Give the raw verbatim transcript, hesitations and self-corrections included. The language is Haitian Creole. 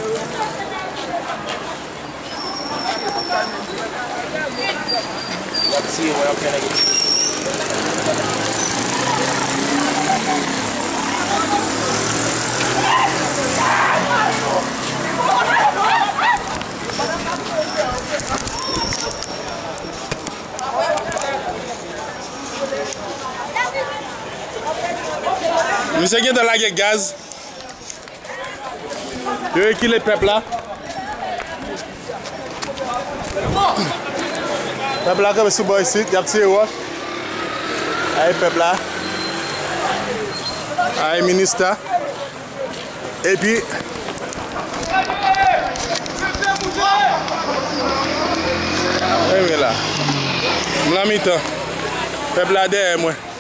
Y ap tiye, y ap fè nèg yo. Misye gentan lage gaz. Yo rekile pèp la. Pèp la kanpe sou bò isit, y ap tire wòch. Ay pèp la. Ay minista. Epi, e la. M nan mitan. Pèp la dèyè mwen.